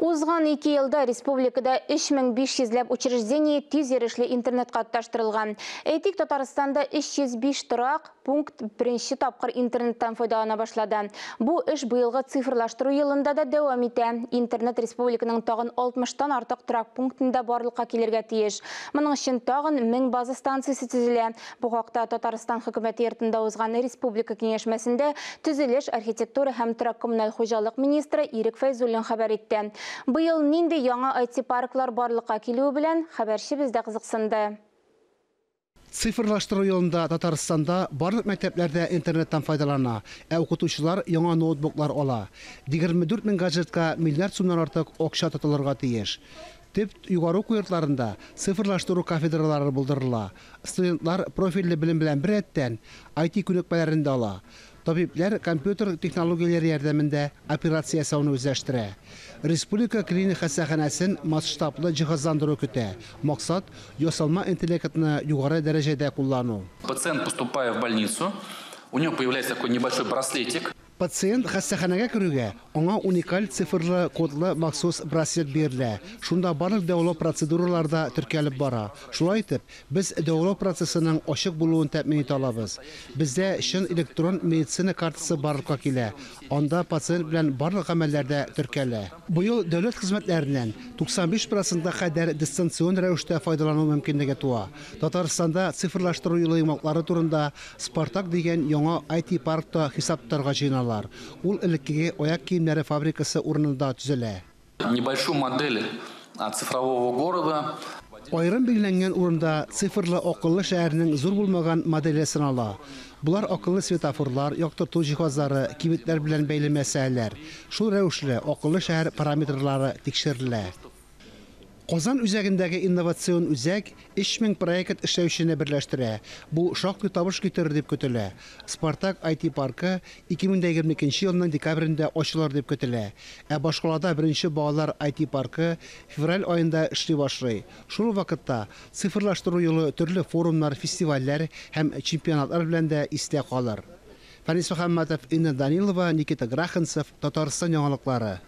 Узган 2 елда республикада 3500 ләп учреждение тиз йөрешле интернетка тоташтырылган. Әйтик, Татарстанда 305 торак пункт беренче тапкыр интернеттан файдалана башлады. Бу эш быелгы цифрлаштыру елында да дәвам итә. Интернет республиканың тагын 60-тан артык торак пунктында барлыкка килергә тиеш. Моның өчен тагын 1000 база станциясе төзелә. Бу хакта Татарстан хөкүмәте йортында узган республика киңәшмәсендә төзелеш, архитектура һәм торак-коммуналь хуҗалык министры Ирек Фәйзуллин хәбәр итте. Быел нинди яңа IT-парклар барлыкка килүе белән хәбәрчебез дә кызыксынды. Цифрлаштыру елында Татарстанда барлык мәктәпләрдә интернеттан файдалана, ә укытучылар яңа ноутбуклар ала. 24 мең гаджетка миллиард сумнан артык акча тотылырга тиеш. Төп югары уку йортларында цифрлаштыру кафедралары булдырыла. Студентлар профильле белем белән беррәттән IT күнекмәләрен дә ала. Табибләр компьютер технологияләре ярдәмендә операция ясауны үзләштерә. Республика клиник хастаханәсен масштаблы җиһазландыру көтә. Максат ясалма интеллектны югары дәрәҗәдә куллану. Пациент, поступая в больницу, у него появляется такой небольшой браслетик. Пациент хастаханәгә керүгә аңа уникаль цифрлы кодлы махсус браслет бирелә. Шунда барлык дәвалау процедуралары да теркәлеп бара. Шулай итеп, без дәвалау процессының ачык булуын тәэмин итә алабыз. Бездә чын электрон медицина картасы барлыкка килә. Анда пациент белән барлык гамәлләр дә теркәлә. Быел дәүләт хезмәтләреннән 95% кадәр дистанцион рәвештә файдалану мөмкинлеге туа. Татарстанда цифрлаштыру юлы йомгаклары турында Спартак дигән яңа IT-паркта хисап тотарга җыеналар. Ул элеккеге аяк киемнәре фабрикасы урынында төзелә. Небольшую модель цифрового города. Аерым билгеләнгән урында цифрлы акыллы шәһәрнең зур булмаган моделе сынала. Булар акыллы светофорлар, яктырту җиһазлары, кибетләр белән бәйле мәсьәләләр. Шул рәвешле акыллы шәһәр параметрлары тикшерелә. Казан үзәгендәге инновацион үзәк 3000 проект эшләүчене берләштерә. Бу шактый табыш китерер дип көтелә. Спартак IT паркы 2022 елның декабрендә ачылыр дип көтелә. Ә башкалада беренче балалар IT паркы февраль аенда эшли башлый. Шул вакытта цифрлаштыру юлы төрле форумнар, фестивальләр һәм чемпионатлар белән дә истә калыр. Фанис Мөхәммәтов, Инна Данилова, Никита Граханцев, Татарстан яңалыклары.